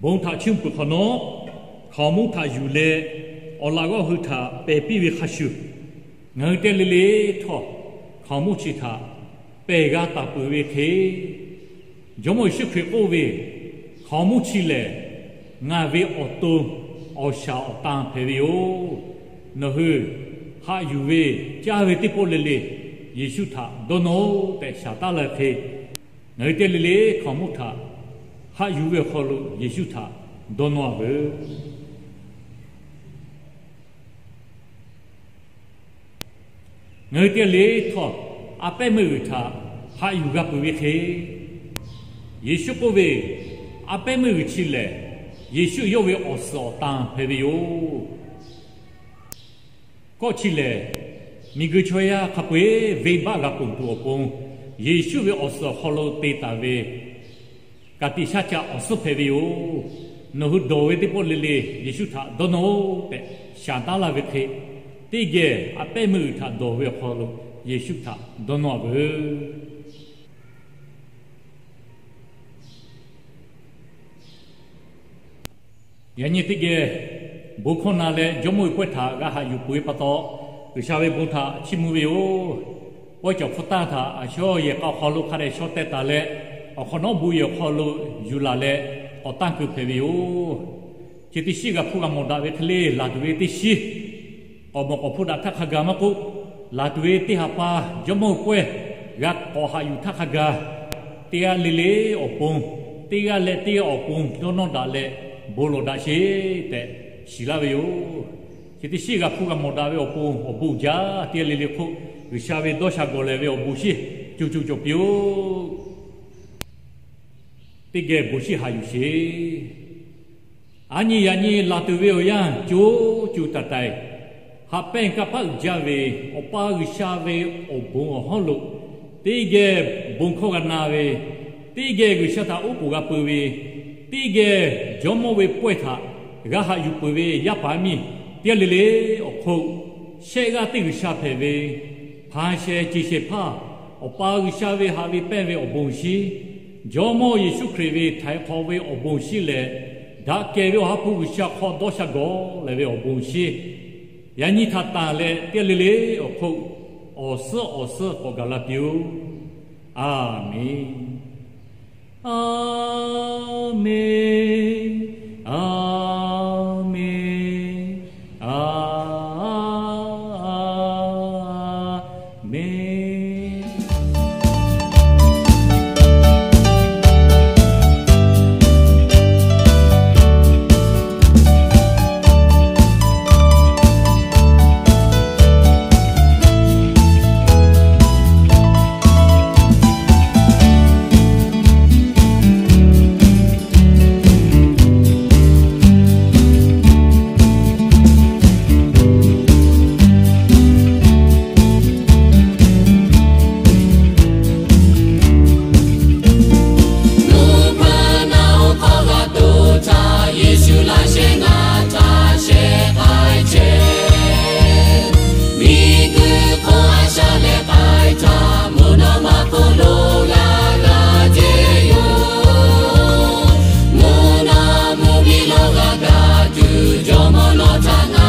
Bon htaꞈ chiˇ mvuh peuˬ hk'awꞈ nawˉ, hkaoˍmonˇ htaꞈ yuˬ leh awˬ laꞈ g'awˇ hui htaꞈ pehˬ piˇ ve hk'a shuˍ, ngaˬ hui teˇ g'aˇ le le htawˇ hkaoˍmonˇ chi htaꞈ pehˬ g'a taˍ peuˬ ve hk'e, Jawˇmawˇ Yeˍsuˆ Hkriꞈ k'oˆ ve, Hkaoˍmonˇ chi lehˬ ngaˬ ve awˬ to awˬ shaˍ awˬ tan hpehꞈ ve yoˬ. Nawˬ hui haꞈ yuˬ ve caˇ ve teˇ pawˆ le le Yeˍsuˆ htaꞈ dawˇ nawˇ-oˆ tehꞈ shaˍ taˉ la hk'e, ngaˬ hui teˇ g'aˇ le le hkaoˍmonˇ htaꞈ haꞈ yuˬ ve awˬ hk'aw lo Yeˍsuˆ htaꞈ dawˇ nawˇ-a veuˬ. Ngaˬ hui teˇ g'aˇ le htawˇ, a pehˉ meuˇ g'uiˬ htaꞈ haꞈ yuˬ g'a peuˬ ve hk'e, Yeˍsuˆ k'oˆ ve, a pehˉ meuˇ g'uiˬ chi lehˬ Yeˍsuˆ yawˇ ve awˬ suhˍ awˬ tan hpehꞈ ve yoˬ. Kawˆ chi lehˬ, miˬguiˬ chaw yaˇ hk'a peu-eˬ venˇbaˆ g'a ponˬ tuˬ awˬ pon, Yeˍsuˆ ve awˬ suhˍ awˬ hk'aw lo te taˍ ve ka tiꞈ shaˉ caꞈ awˬ suhˉ hpehꞈ ve yoˬ. Nawˬ hui dawˬ ve teˇ pawˆ le le Yeˍsuˆ htaꞈ dawˇ nawˇ-oˆ tehꞈ shaˍ taˉ laˇ ve hk'e, teˇ geh a pehˉ meuˇ g'uiˬ htaꞈ dawˬ ve awˬ hk'aw lo Yeˍsuˆ htaꞈ dawˇ nawˇ-a veuˬ. Yaꞈ nyi teˇ geh bon hkawˇ na leh Jawˇmawˇ ve pawehˇ htaꞈ g'a haꞈ yuˬ peuˬ ve pa taw, G'uiˬsha ve bon htaꞈ chiˇ mvuh ve yoˬ. Pawehˇ cawˬ hpu taˇ htaꞈ a shawˉ yehˬ k'a awˬ hk'aw lo hk'a dehꞈ shaw teh taˍ leh, awˬ hk'awꞈ nawˉ bon yehˬ awˬ hk'aw lo yuˬ laˬ leh k'awꞈ tanˇ keu hpehꞈ ve yoˬ. Chi teˇ shiˉ g'a hpuˇ g'a mawˬ daꞈ ve hk'e le, laˬ tuˬ ve teˇ shiˉ k'awꞈ mawˬ k'awꞈ hpuˇ daꞈ htaˇ hk'a gaˬ maˇ k'oˆ, laˬ tuˬ ve teˇ ha pa Jawˇmawˇ pawehˇ g'a k'awꞈ haꞈ yuˬ htaˇ hk'a gaˬ, teˇ g'aˇ le le awˬ pon, teˇ g'aˇ leh teˇ g'aˇ awˬ pon dawˇ nawˇ daꞈ leh bon lawˬ daꞈ sheˍ tehꞈ shiˍ laˇ ve yoˬ. Chi teˇ shiˉ g'a hpuˇ g'a mawˬ daꞈ ve awˬ pon awˬ bon uiˍ jaˇ teˇ g'aˇ le le hk'oˆ, G'uiˬsha ve dawˇ sha gawˬ lehˬ ve awˬ bon shinˉ co co cawˬ piˇ-oˆ. Teˇ geh bon shinˉ haꞈ yuˬ sheˍ. A nyi yaꞈ nyi laˬ tuˬ ve awˬ yanˇ co co taiˍ taiˍ, haꞈ pehnˇ kanˇ paˆ uiˍ jaˇ ve Awˬ pa G'uiˬsha ve awˬ bon awˬ hawˉ lo, teˇ geh bon hkawˇ g'a na ve, teˇ geh G'uiˬsha htaꞈ oˉ k'oˍ g'a peuˬ ve, teˇ geh Jawˇmawˇ ve pawehˇ htaꞈ g'a haꞈ yuˬ peuˬ ve yaˇ paˍ yaˇ miˇ teˇ g'aˇ le le awˬ hk'oˆ, shehˆ g'aˇ teˇ G'uiˬsha hpehꞈ ve, hpanˍ shehˍ ceˬ shehˍ hpaˇ Awˬ pa G'uiˬsha ve haꞈ ve pehnˇ ve awˬ bon shinˉ, Jawˇmawˇ Yeˍsuˆ Hkriꞈ ve htaiˍ hk'awꞈ ve awˬ bon shinˉ leh, daꞈ kehˬ ve Awˬ ha hpu G'uiˬsha hk'aw dawˇ sha gawˬ lehˬ ve awˬ bon shinˉ, yaꞈ nyi htaꞈ tanˬ leh teˇ g'aˇ le le awˬ hk'oˆ awˬ suhˉ awˬ suhˉ k'awꞈ gaˬ la piˇ-oˆ. Aˍmenˍ. Aˍmenˍ. Aˍmenˍ. Aˍmenˍ. Nuˇ hpu na awˬ hk'aw g'a tuˬ htaˇ, Yeˍsuˆ laꞈ sheh ngaˬ htaꞈ sheh k'ai chehˇ. Miˬguiˬ hk'oˆ a shaꞈ leh k'ai htaˇ, mvuhˇ naw ma hk'oˆ lo g'a g'a te yoˬ. Mvuhˇ naw mvuhˇmiˬ lo g'a ga tuˬ, Jawˇmawˇ nawˬ htaꞈ